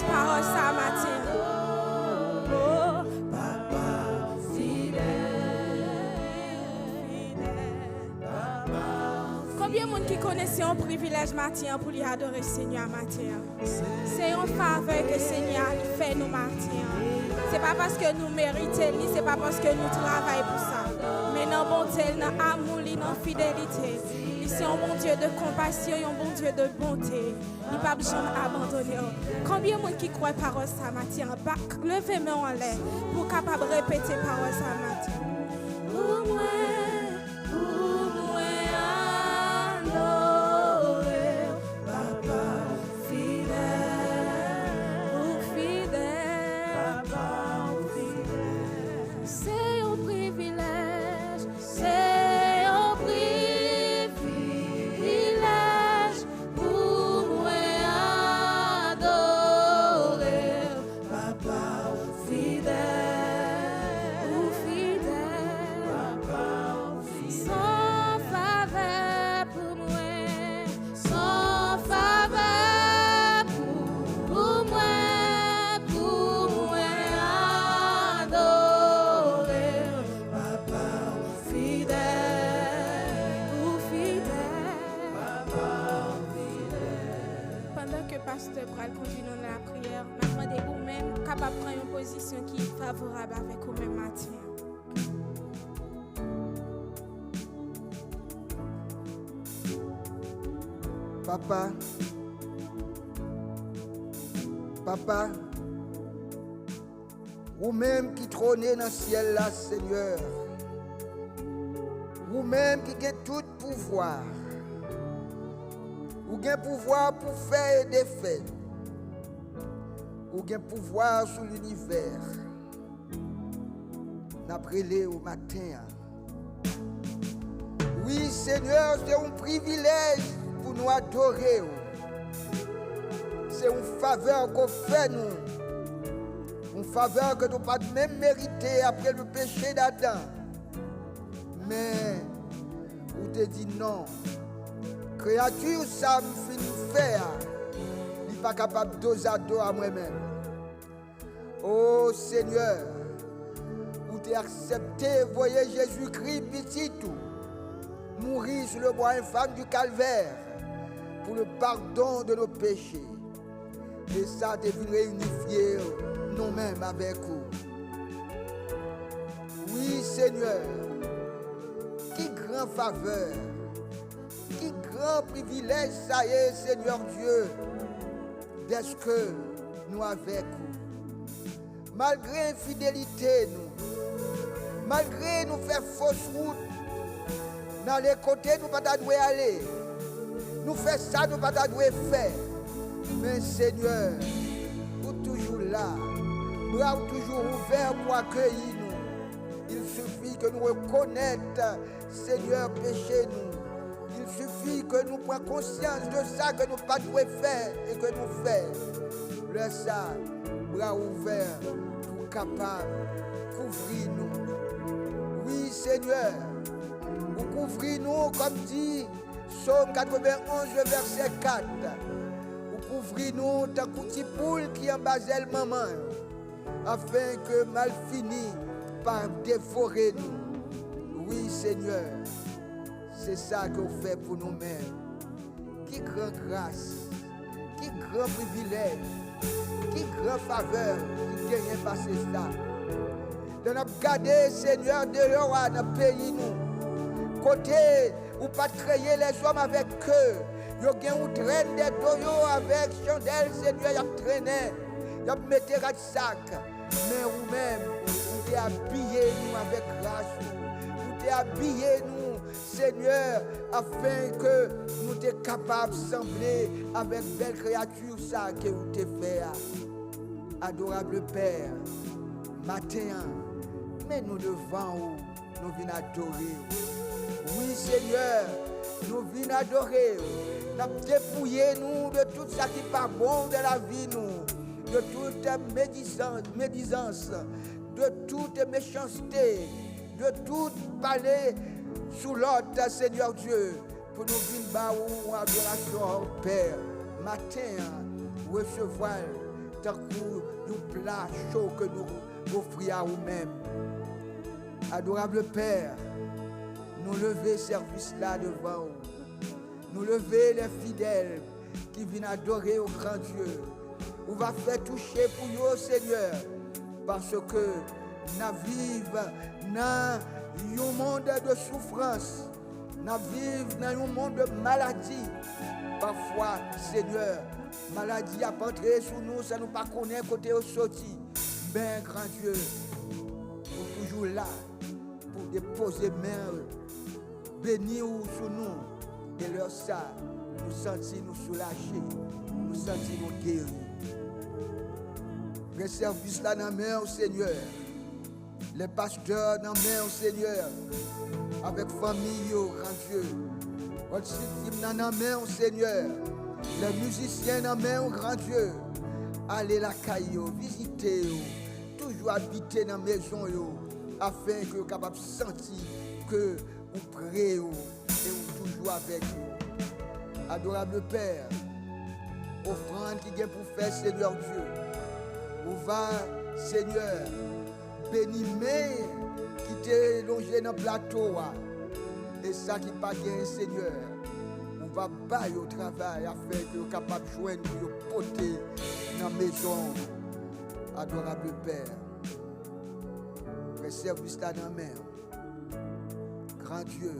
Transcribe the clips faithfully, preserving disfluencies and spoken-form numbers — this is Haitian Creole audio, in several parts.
Pawòl sa maten an. Oh, Papa fidèl, fidèl, Papa. Konbyen moun ki konnen se yon privilèj maten an pou li adore Senyè a maten an? Se yon favè ke Senyè a li fè nou maten an. Se pa paske nou merite li, se pa paske nou travay pou sa. Men nan bonte l, nan amou li, nan fidelite li. Li se yon Bondye de konpasyon, yon Bondye de bonte. Li p ap janm abandone w. Konbyen moun ki kwè pawòl sa maten an? Bak, leve men w anlè pou w kapab repete pawòl sa maten an. Pou mwen, pou mwen adore w, Papa w fidèl, ou fidèl, Papa w fidèl. Se yon privilèj, se yon privilèj pou mwen adore w, Papa w fidèl, ou fidèl, Papa w fidèl. Se yon favè pou mwen, se yon favè pou, pou mwen, pou mwen adore w, Papa w fidèl, ou fidèl, Papa w fidèl. Pandan ke pastè pral kondui nou nan lapriyè, m ap mande ou menm kapab pran yon pozisyon ki favorab avèk ou menm maten an. Papa, Papa, ou menm ki twone nan syèl la, Senyè, ou menm ki gen tout pouvwa, ou gen pouvwa pou fè e defè, ou gen pouvwa sou linivè. N ap rele w maten an. Wi, Senyè, se yon privilèj pou nou adore w. Se yon favè ke w fè nou. Yon favè ke nou pa t menm merite apre le péché d'Adam. Men, ou te di non. Kreyati sa m fin fè a, li pa kapab dozado a mwen menm. O Senyè, ou te aksepte voye Jezikri, pitit ou, mouri sou le bois infâme du Calvaire pour le pardon de nos péchés. E sa te vin reyinifye nou menm avèk ou. Wi, Senyè, ki gran favè, ki gran privilèj sa ye, Senyè Dye, dèske nou avèk ou. Malgre enfidelite nou, malgre nou fè fos wout, n ale kote nou pa ta dwe ale, nou fè sa nou pa ta dwe fè, men, Senyè, ou toujou la, bra w toujou ouvè pou akeyi nou. Il suffit que nous reconnaître, Senyè, peche nou. Il suffit que nou pran konsyans de sa ke nou pa dwe fè e ke nou fè. Lè sa, bra ouvè pou kapab kouvri nou. Wi, Senyè, ou kouvri nou, kòm di Sòm katrevenn onz, vèsè kat. Ou kouvri nou tankou ti poul ki anba zèl manman yo, afenke malfini pa devore nou. Wi, Senyè, se sa ke w fè pou nou menm. Ki gran gras, ki gran privilèj, ki gran favè ki genyen pase sa. Lè n ap gade, Senyè, deyò a nan peyi nou, kote ou pa t kreye lèzòm avèk ke yo gen yon trèn dèdo yo avèk chandèl, Senyè, y ap trennen, y ap mete rad sak. Men ou menm, ou te abiye nou avèk gras ou. Ou te abiye nou, Senyè, afenke nou te kapab sanble avèk bèl kreyati sa ke ou te fè a. Adorable Père, maten an, men nou devan ou, nou vin adore w. Wi, Senyè, nou vin adore w. N ap depouye nou de tout sa ki pa bon de lavi nou, de tout medizans, medizans, de tout mechanste, de tout pale sou lòt, Senyè Dye, pou nou vin ba ou yon adorasyon, Pè. Maten an, resevwa l tankou yon pla cho ke nou ofri a ou menm. Adorable Pè, nou leve sèvis la devan ou. Nou leve lè fidèl ki vin adore w, gran Dye. Ou va fè touche pou yo, Senyè, paske n ap viv nan yon mond de soufrans. N ap viv nan yon mond de maladi. Pafwa, Senyè, maladi ap antre sou nou san nou pa konnen kote yo soti. Men, gran Dye, ou toujou la pou depoze men beni w sou nou. E lè sa, nou santi nou soulaje, nou santi nou geri. Pran sèvis la nan men w, Senyè. Lè pastè nan men w, Senyè, avèk fanmi yo, gran Dye. Worship team nan nan men w, Senyè. Lè mizisyen nan men w, gran Dye. Ale lakay yo, vizite yo. Toujou abite nan mezon yo, afenke yo kapab santi ke ou pre yo e ou toujou avèk yo. Adorable Pè, ofrann ki gen pou fè, Senyè Dye, ou va, Senyè, beni men ki te lonje nan plato a. E sa ki pa gen, Senyè, ou va ba yo travay afenke yo kapab jwenn pou yo pote nan mezon. Adorable Pè, pran sèvis la nan men w. Gran Dye,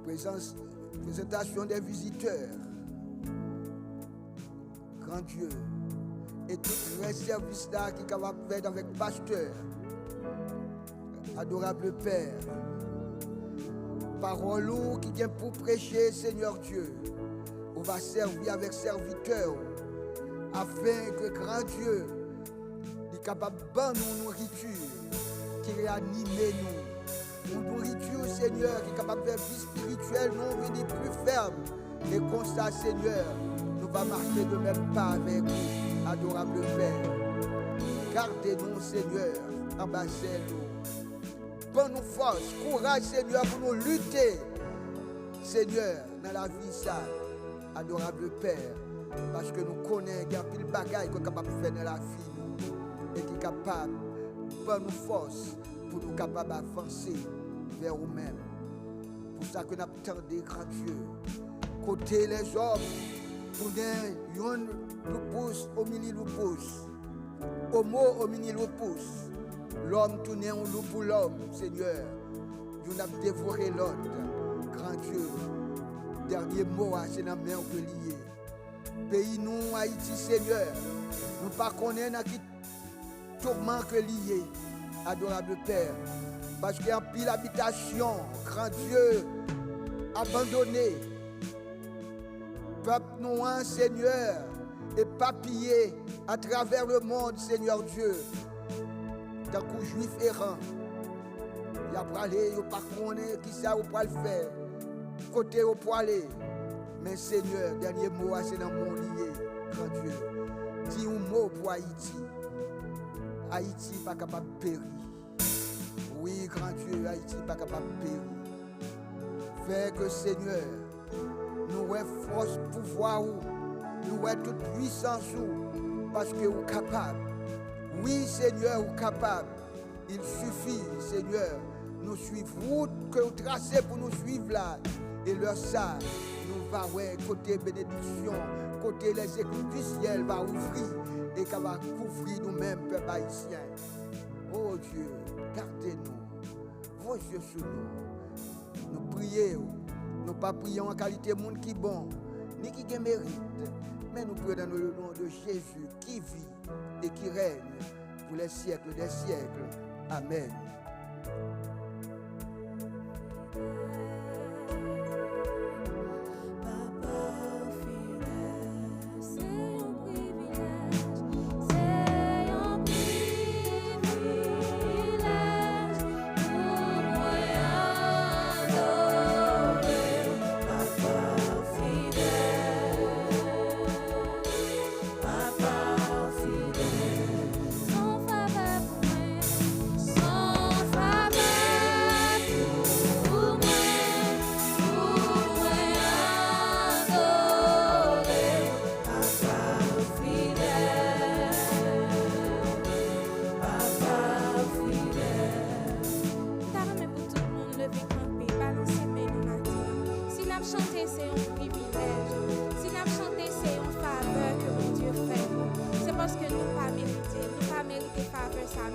prezans, prezantasyon de vizitè. Gran Dye, e tout rès sèvis la ki kapab fèt avèk pastè. Adorable Pè, pawòl ou ki gen pou preche, Senyè Dye, ou va sèvi avèk sèvitè w, afenke, gran Dye, li kapab ban nou nouriti ki reanime nou. Yon nouriti, Senyè, ki kapab fè vi espirityèl nou vini pli fèm. E konsa, Senyè, nou va mache de menm pa avèk ou, adorable Pè. Gade nou, Senyè, anba zèl ou. Ban nou fòs, kouraj, Senyè, pou nou lite, Senyè, nan lavi sa, adorable Pè, paske nou konnen gen anpil bagay ke w kapab fè nan lavi nou e ki kapab ban nou fòs pou nou kapab avanse vè ou menm. Pou sa ke n ap tande, gran Dye, kote lèzòm tounen yonn lupus homini lupus, homo homini lupus, lòm tounen yon lou pou lòm, Senyè. Youn ap devore lòt. Gran Dye, dènye mo a se nan men w ke li ye. Peyi nou, Ayiti, Senyè, nou pa konnen nan ki toman ke li ye, adorable Pè, paske anpil abitasyon, gran Dye, abandone. Pèp nou an, Senyè, epapiye atravè lemonn, Senyè Dye, tankou jwif eran. Y ap prale, yo pa konnen kisa yo pral fè, kote yo prale. Men, Senyè, dènye mo a se nan men w li ye, gran Dye. Di yon mo pou Ayiti. Ayiti pa kapab peri. Wi, gran Dye, Ayiti pa kapab peri. Fè ke, Senyè, nou wè fòs pouvwa ou, nou wè tout pwisans ou, paske ou kapab. Wi, Senyè, ou kapab. Il sifi, Senyè, nou swiv wout ke ou trase pou nou swiv la. E lè sa, nou va wè kote benediksyon, kote lèzekri di syèl va ouvri e ka va kouvri nou menm, pèp ayisyen. O Dye, gade nou, voye je sou nou. Nou priye w, nou pa priye w an kalite moun ki bon, ni ki gen merit, men nou priye w dans le nom de Jésus qui vit et qui règne pour les siècles des siècles. Amen. Papa fidèl, se yon privilèj, se yon privilèj pou mwen adore w, Papa fidèl. Papa fidèl, s on favè pou mwen, s on favè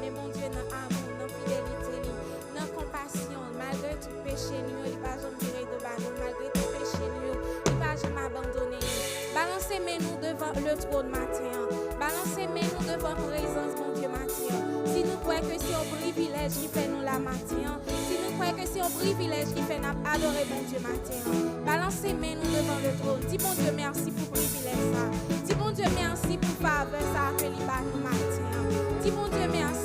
Men Bondye nan amou, nan fidelite li, nan konpasyon, malgre tout peche nou yo, li pa janm vire do ba nou, malgre tout peche nou yo, li pa janm abandone nou. Balanse men nou devan le twòn maten an. Balanse men nou devan prezans Bondye maten an. Si nou kwè ke se yon privilèj ki fè nou la maten an, si nou kwè ke se yon privilèj ki fè n ap adore Bondye maten an, balanse men nou devan le twòn. Di Bondye mèsi pou privilèj sa. Di Bondye mèsi pou favè sa ke li ba nou maten an. Di Bondye mèsi.